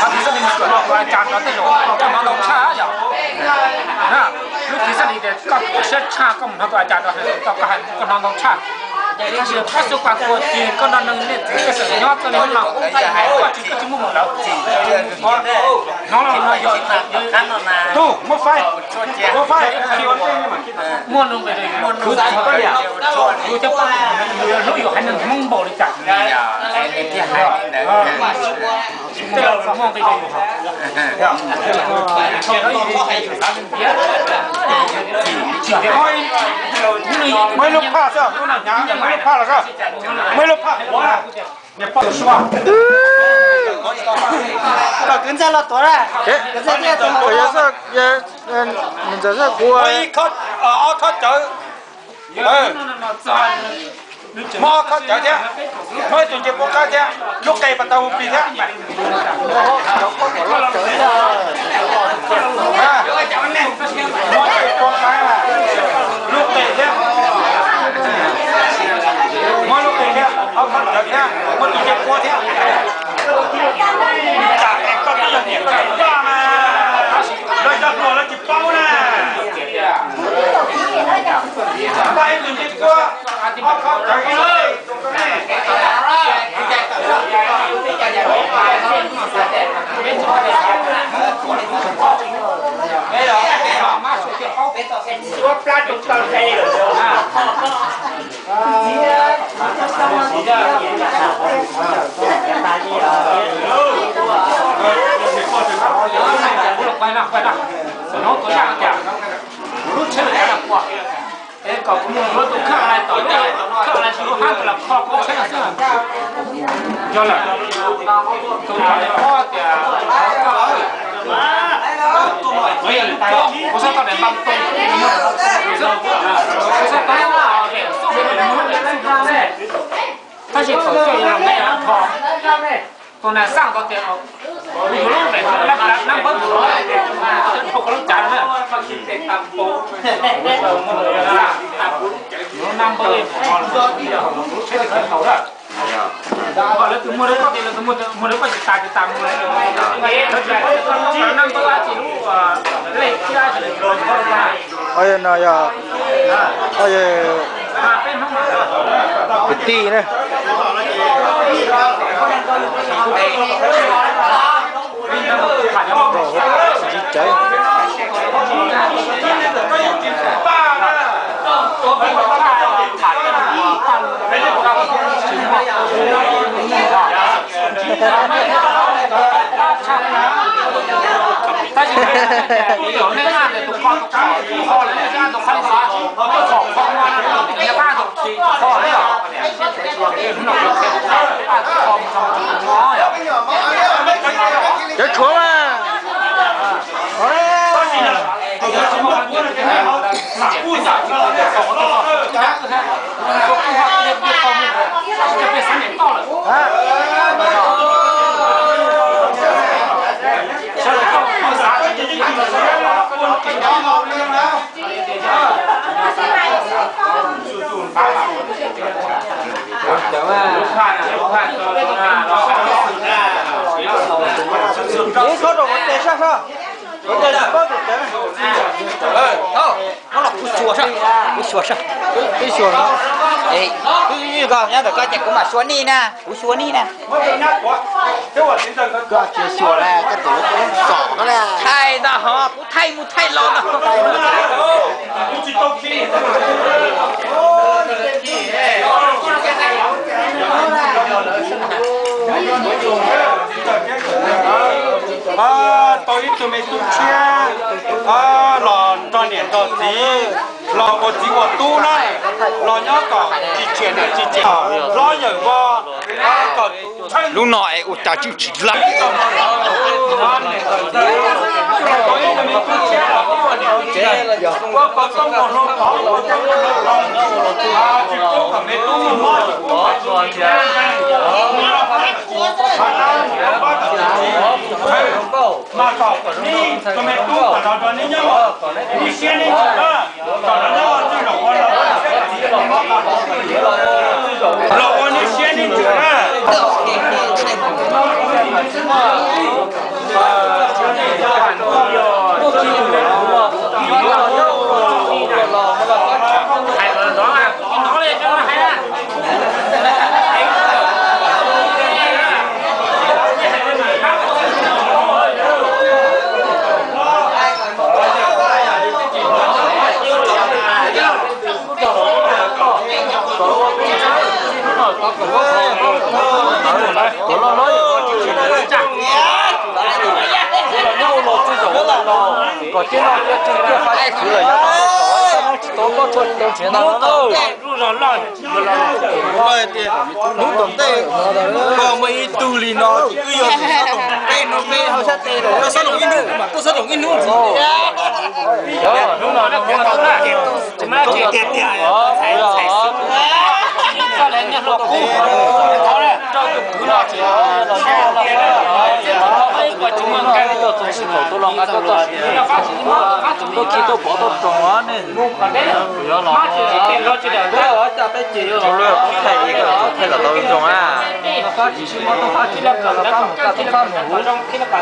Tus xab li mus cuam no tus a cas rau tej zaum koj hnov ntau tshaj yom. Lub tiv xab li tias koj siab tshaj koj mus hnov tus a cas rau hais tias koj hais koj hnov ntau tshaj. Tab sis koj xub kua kua ces koj nrog neeg niam txiv pej xeem nyob txoj li ub no, koj tsis koj tsis muaj mus lawm. Hnov los no yog tus muab faib, muab faib. Muaj nuj nqis rau yus, kuv thiab pab hlub yus haiv neeg Hmoob npaum li cas. Tej laus muaj nqis rau yus. Muaj ib lub phaj xwb, lub no hnyav, muaj ib lub phaj los, muaj ib lub phaj quav. Kom kwv ntxawg los tuav na. Kwv ntxawg thiaj tuav. Ntxawg xwb kuv, ob khob cawv, muab ob khob cawv thiab, muab ib tug ncej puab qaib thiab, lub qe pas tau hu plig thiab. Muab ib tug ncej puab qaib, lub qe thiab, muab lub qe thiab, ob khob cawv thiab, muab tus ncej puab thiab. Tsam es koj twb yog niam koj yog poj mas, lawv cov hluas lawv tsis paub na. Npaj ib tug ncej puab, ob khob cawv ib lub qe. Es kom kuv mus yuav tus khab lais tom lub, khab lais tom lub hab los kho kuv tsheb no xwb. Yog lawm, tus no pob tias, kuv xav tau daim npam too, kuv xav tau daim xub, tab sis thaum xub yog nqe kho. Tus nas xaj tau tias, kuv yuav lub npe nab npawb mus rau, rau koj lub cav na. Yuav lub nab npawb, lub tsheb tsis kheev tau na. Kom lawv tus muag rau koj, lawv tus muag rau koj tsis tas tsis tas mus. Lawv tsis paub tias koj lub nab npawb dab tsi, lub lej thiab dab tsi. Ob yawg no yog ob yawg kwv tij na. Ntsib cawv. Tab sis nej tus kho tus kho tus kho lawm nej tus kho li xav, tus kho kho no tus kho na. Cov tshuav mas. Ib khob rau kuv tes sab sab, kuv tes tsis paub tus tes. Muab los kuv xyuas sab, kuv xyuas sab. Twb xyuas no, twb nyob ntawm koj ces kuv mam xyuas nej na, kuv xyuas nej na. Koj tsis xyuas na, koj tus lub koj lub xom no na. Thaij ntag hov, kuv thaij mus thaij los no. Tau ib tug me tub tshiab los nrog niam nrog txiv. Los ua txiv ua tub na, los nyob kom tsis tshiam niam tsis tshiam hlob yawm vog, kom lub no es ua cas tsis tsis laj. Mas kom nej tus me tub kom los rau nej nyob, nej siab nej ntsws na, kom los nyob twj zaum ua los, los ua nej siab nej ntsws na. Kom cia no cia tsis cia fais tsis lawm, tsis tau pob tsuas tsis tau nrhiav tau. Hnub tom ntej koj muaj ib tug li no ces wb yuav tus xob toom peb hnub peb hauv xyab tes, tuaj xob toom ib hnub mas tuaj xob toom ib hnub ntxiv. Hnub no muab tau na, tsis muaj dab tsi tiag tiag. Txoj lawv nyob hluas kub, rau tus kwv no tsis, ib puas tsis muaj nkees. Tuaj txog sij thaum tuaj los nqa tuaj txog siv, tuaj khi tuaj pov tuaj roos os nej. Yuav los tsis daws, peb ces yuav los thaij ib, thaij los tau zoo na. Los fab tsis sib muab tub fab tsis muab nkeeg, los fab mus kaj tub fab mus huv,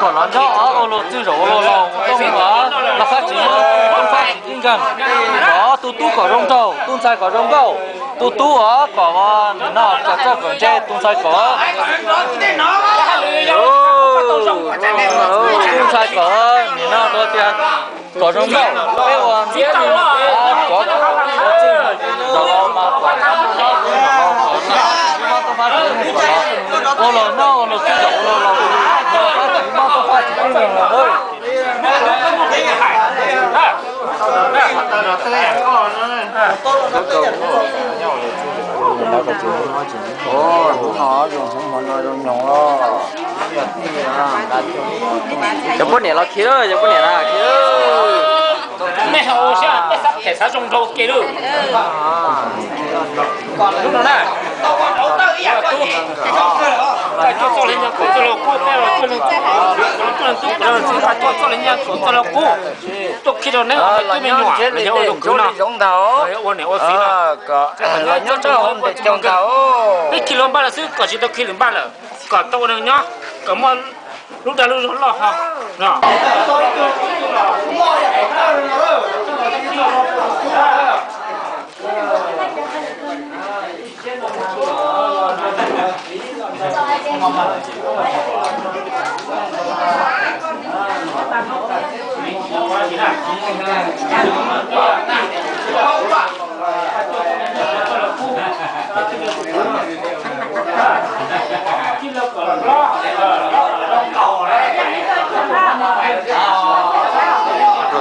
kom los nyob ua luag txwj zaum ua luag laus mus tuaj mus los, los fab tsis muab tub fab tsis tib nkeeg, kom tus tub kom zoo nraug, tus ntxhais kom zoo nkauj, tus tub os kom nim no kom txawj kom ntse, tus ntxhais kom tus ntxhais kom nim no rau tias kom zoo nkauj, peb ua ntiab li no, cov txwj zaum mas kom ua los nyob ua luag txwj zaum ua luag laus, fab tsis muab tub fab tsis tib nkeeg los. Hnub no zoo hmoov no zoo nyoos los. Cov poj niam los khi lawm, cov poj niam los khi lawm. Nej ho ua siab, peb xav phem xav zoo nraug ua ke lawm. Hnub no na, tuaj txoj li nyab kom txoj li kub, peb los tuaj leej tub, tuaj leej tub, tuaj txoj li nyab kom txoj li kub. Tuaj khi rau neb ua twb me nyuam, yog ua tus kwv no, ua niam ua txiv no. Los nyob nrog hauv peb khi lus npaj lawm xwb, kom tsis tau khi lus npaj lawm, kom tau ua neeg nyob, kom muaj lub dag lub zog loj ho. Rau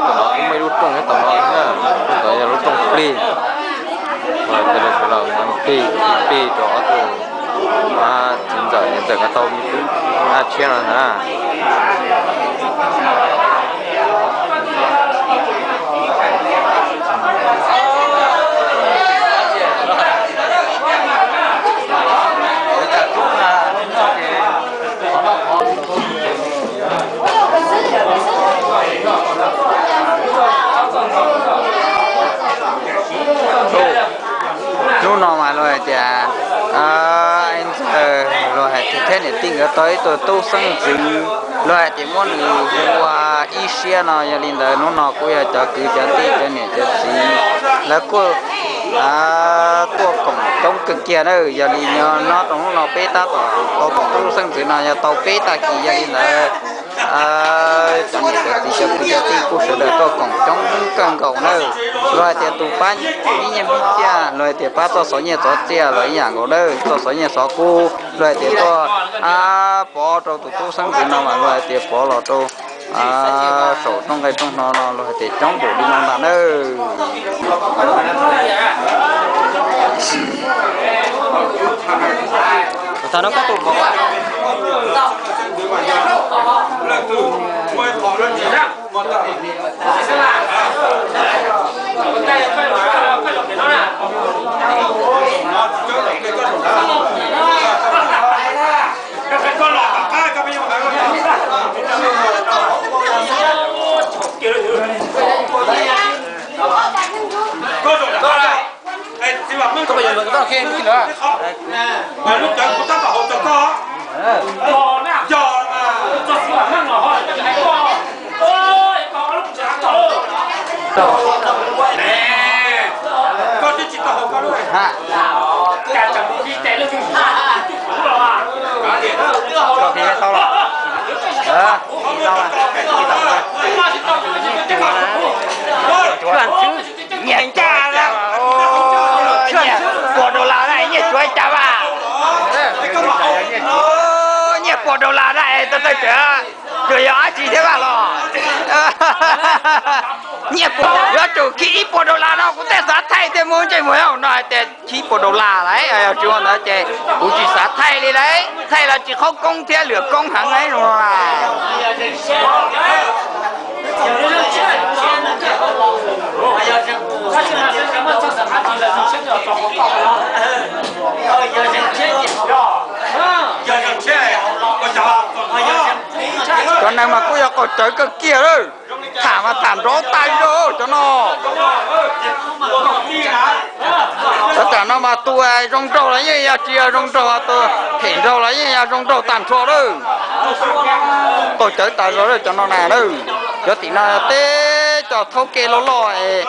tom no kuj muaj ib lub rooj nyob tom no na, rooj tod yog lub rooj plig. Ces lawv sawv daws plig, plig rau ob tug txiv ntxawm niam ntxawm nkawd tau me tub dab tshiab no na. Hnub no mas luag hais tias, ntxawg luag hais tias thiab niam tij nkawd tau ib tug tub xeeb ntxwv, luag hais tias muab nws hu ua Ib Siab no. Yog li ntawd hnub no kuj yog cov kwv cov tij cov niam cov txiv lawv kuj tuaj koom coob kawg kiag na. Yog li no rau hnub no peb tab tom tau tus tub xeeb ntxwv no yog tau peb tag kis. Yog li ntawd cov niam cov txiv cov kwv cov tij kuj sawv daws tuaj koom coob kawg nkaus na. Luag hais tias tus pab ib nyiaj npib txiaj, luag hais tias pab txoj xov nyiaj xov txiaj los ib yam nkaus na. Txoj xov nyiaj xov kub luag hais tias tuaj pov rau tus tub xeeb ntxwv no mas luag hais tias pov los rau Saum rooj nqaij rooj hno no luag hais tias coob npaum li no ntag nawb. Nyiaj puas dollar na, nyiaj cuav cas vaj? Nyiaj puas dollar na es tawm tawm tsev, tsuas yog dab tsi thiab vaj los? Nyiaj puas, yuav tsum khi ib puas dollar no kuv thiaj xav thaij thiab mus ntsej muag no hais tias khi puas dollar lawm, yog tsis ua ntawd ces kuv tsis xav thaij li lawm, thaij los tsis qhob koob thiab lwam koob heev lawm no. Cov neeg mas kuj yog qaug cawv kawg kiag lawm, tham mas tham nrov tas zog cov no. Cov tam no mas tus zoo nraug los yeej yog tsis yog zoo nraug, tus phem nraug los yeej yog zoo nraug tag nrho lawm. Qaug cawv tas zog lawm cov no na lawm. Cov tim no teb cov thaub kej loj loj es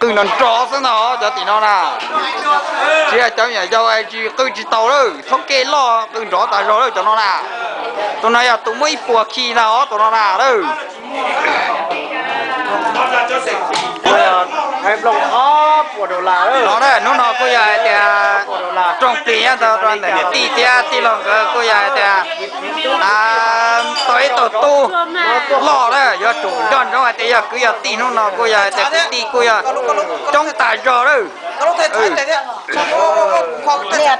qw nrov nrov xwb ntag cov tim no na. Tsis yog cov me nyuam yaus es tsis qw tsis tau lawm, thaub kej loj qw nrov tas zog lawm cov no na. Tus no yog tus muaj ib puas khi ntag os tus no na lawm. No na, hnub no kuj yog hais tias rooj plig nyob ntawd rau ntawm niam tij thiab tij laug nkawd kuj yog hais tias tau ib tug tub loj na, yuav tsum nco ntsoov hais tias yog kwv yog tij, hnub no kuj yog hais tias kwv tij kuj yog coob tas zog lawm.